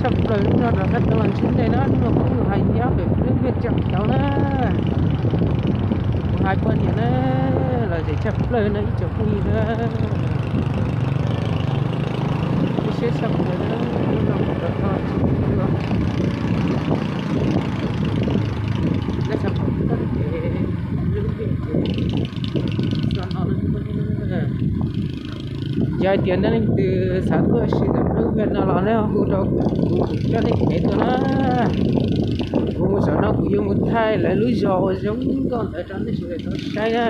Tshaj plaws hnub no rov qab tau los ntsib nej na, hnub no kuv mus hais nyob pem lub vij cam tau na. Kuv hais poj niam na, los zem tshaj plaws no ib tsoom phooj ywg na. Ib siab tshaj plaws na, hnub no kuv rov qab los ntsib nej dua. Lawv xav pom txoj kev lub vij ces txog no lawm. Yog hais tias nej leej twg xav tuaj sim ntawm lub vij no los nej hu rau kuv, kuv coj nej kev tuaj na. Kuv mus saum no kuv yuav mus thaij lawv lub zos uas zoo nkauj ntawd rau nej sawv daws tau saib na.